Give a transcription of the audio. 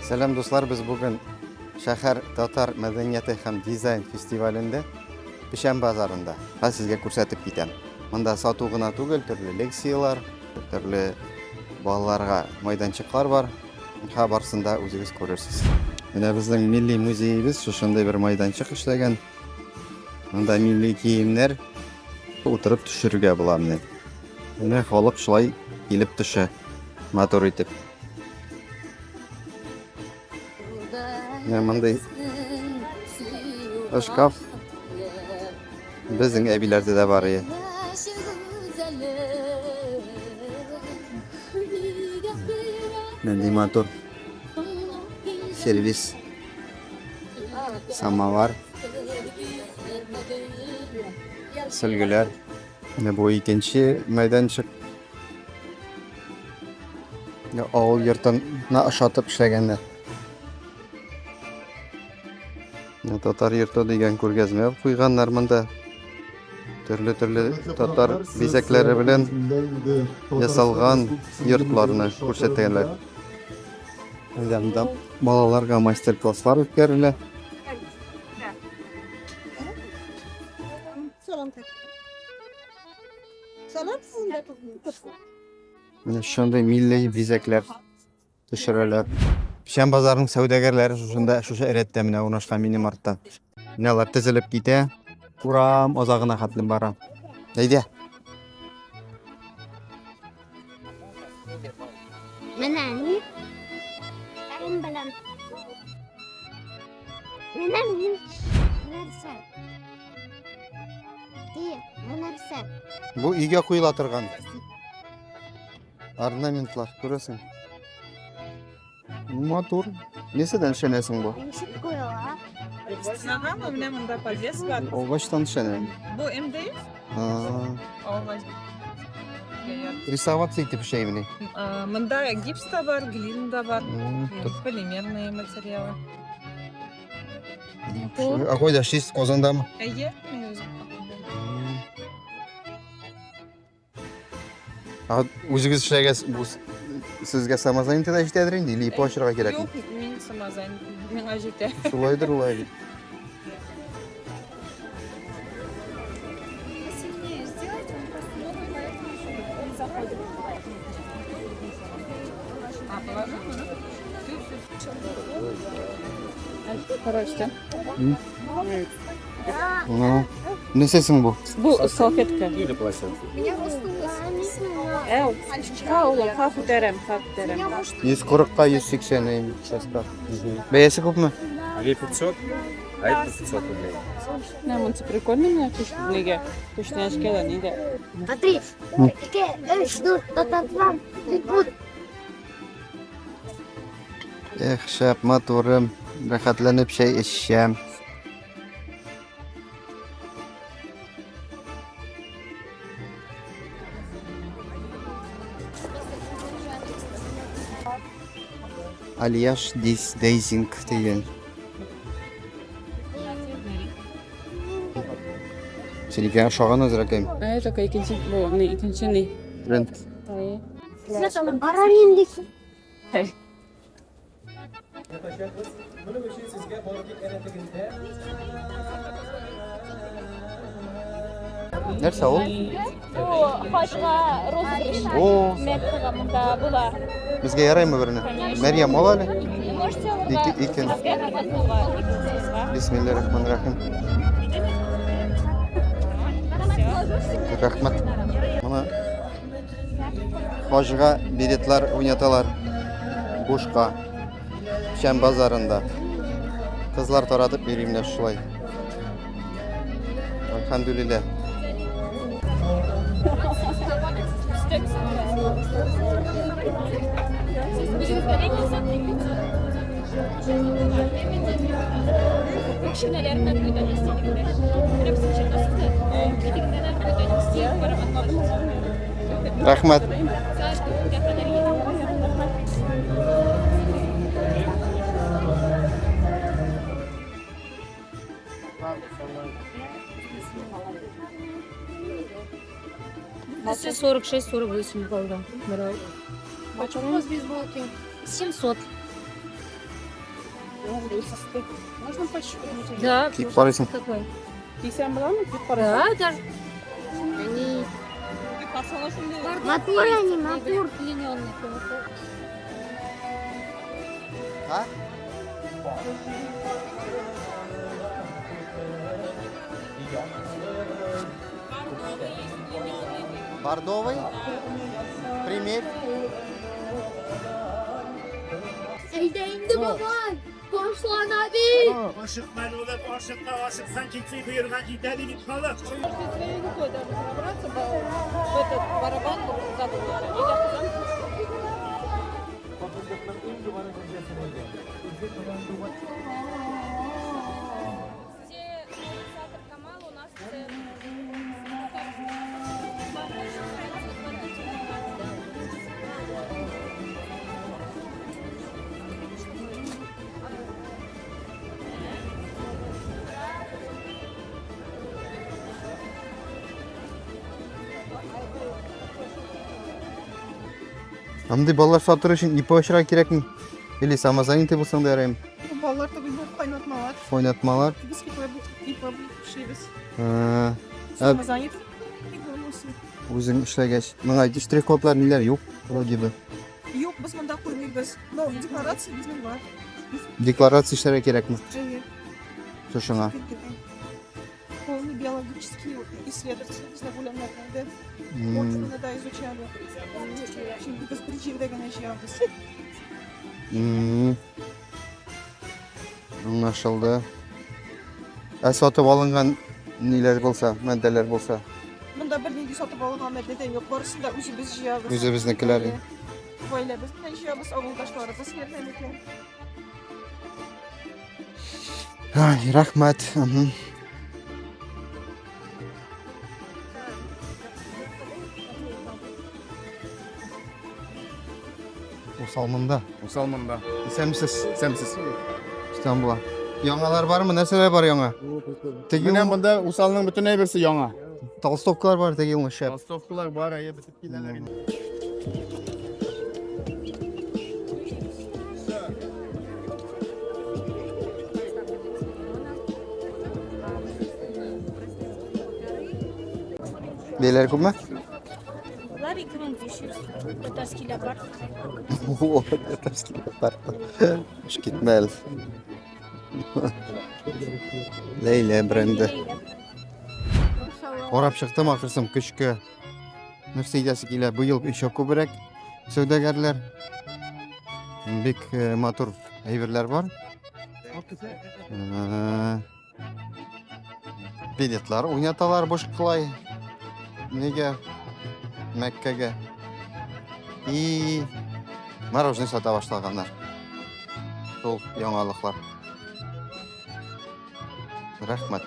Сәлам, дуслар, без бүген шәһәр татар мәдәнияте һәм дизайн фестивалендә Печән базарында. Хәзер сезгә күрсәтеп китәм. Монда сату гына түгел, төрле лекцияләр, төрле балаларга майданчыклар бар. Ха, барсын да үзегез күрерсез. Менә безнең милли музеебыз шушындый бер майданчык эшләгән. Монда милли киемнәр утырып төшерергә була менә. Менә халык шулай килеп төшә. Матур итеп. Менә мондый шкаф безнең әбиләрдә дә бар иде. Нинди матур сервис. Самовар. Сөлгеләр. Менә бу икенче мәйданчык. Авыл йортына ошатып эшләгәннәр. Татар йорты дигән күргәзмә куйганнар монда. Төрле-төрле татар бизәкләре белән ясалган йортларны күрсәтәләр. Монда балаларга мастер-класслар үткәрелә. Менә шундый милли бизәкләр төшерәләр. Печән базарының сәүдәгәрләре шушында, шушы рәттә менә урнашкан мини-мартта. Менә алар тезелеп китә. Урам азагына хәтле бара. Әйдә. Менә мин Әрем белән. Менә мин нәрсә? Ти, бу нәрсә? Бу өйгә куела торган орнаментлар, күрәсең. Матур. Нәрсәдән эшләнәсең бу? Ничек куела? Стенагамы? Менә монда подвес бар. Овощтан эшләнә. Бу МДФ. Овощ. Рисоваться итеп эшләймени? Монда гипс та бар, глина да бар. Полимерные материалы. А кайда эшлисез? Казандамы? Әйе, мин үзем. А үзегез эшләгәч, бу сезгә самозанятый да җитәдер инде, или ИП ачырга кирәкме? Юк, мин самозанятый, миңа җитә. Шулайдыр улай бит. Короче. Ну, нәрсәсең бу? Бу салфетка. Әу, ха улым, ха күтәрәм, ха күтәрәм. 140-ка 180 эм состав. Бәясе күпме? 2500, а это 500 рублей. Менә монысы прикольный менә түш нигә? Түшнәшкә дә нидә. Смотри, ике, өч, дүрт, Татарстан, Липут. Эх, шәп, матурым. Рәхәтләнеп чәй эчәм. Алияш Дис Дейзинг дигән. Синеке ошаган әзрәк. Ә, только икенче, бу, не, икенче ни. Тренд. Кара нинди. Нәрсә ул? Бу хаҗга розыгрыш. О, Меккага монда була. безгә яраймы берне? Мәрьям, ал әле. Можете алырга. Ике, ике. Сезгә кулга, икесегезгә. Бисмиллахир-рахманир-рахим. Рәхмәт. Моны хаҗга билетлар уйнаталар. Бушка. Печән базарында. Кызлар таратып йөри менә шулай. Әлхәмдүлилләһ. Рәхмәт. 46-48 калды. Почем у вас бейсболки? 700. Можно пощупать? Да. Киеп карыйсың. Какой? 50 буламы? Да, даже. Они Матур они, матур. удлиненные. А? Бордовый? Примерь. Әйдә инде бабай. Башлана бит. Ашыкма, улым, ашыкма, ашыксаң китсәң боерган җитә дип халык. Можете своей рукой даже пробраться в этот барабан забыл. Андый балалар сатыр өчен ИП ачырга кирәкме? Или самозанятый булсаң да ярыймы? Балалар түгел, бу кайнатмалар. Уйнатмалар. Без ИП ИП эшлибез. Ә, Самозанятый булмасын. Үзең эшләгәч. Моңа штрих-кодлар ниләр юк, вроде бы. Юк, без монда куймыйбыз. Но декларация безнең бар. Декларация эшләргә кирәкме? Әйе. Шушыңа. Полный биологический исследования безнең үләннәрне М, Почваны да изучали. Чөнки без бер җирдә генә җыябыз. м. Аңлашылды. Ә сатып алынган ниләр булса, матдәләр булса, Монда бернинди сатып алынган матдә дә юк, барысын да үзебез җыябыз. үзебезнекеләр. Әйе. Гаиләбез белән җыябыз, авылдашларыбыз ярдәм итә. Ай, рәхмәт. Мгм. Усал монда. Усал монда. Исәнмесез. Исәнмесез. Истанбула. Яңалар бармы? Нәрсәләр бар яңа? Теге Менә монда Усалның бөтен әйберсе яңа. толстовкалар бар, теге ул шәп. Толстовкалар бар, әйе, бетеп киләләр инде. Бәяләре күпме? Болар 2500. Татарский леопард. О, татарский леопард. Эш китмә әле. Ләйлә бренды. Карап чыктым ахырсым көчкә. Нәрсә әйтәсе килә, быел еще күбрәк сәүдәгәрләр. Бик э, матур әйберләр бар. Э, Билетлар уйнаталар бушкалай. Нигә? Мәккәгә. И мороженое сата башлаганнар. Шул яңалыклар. Рәхмәт.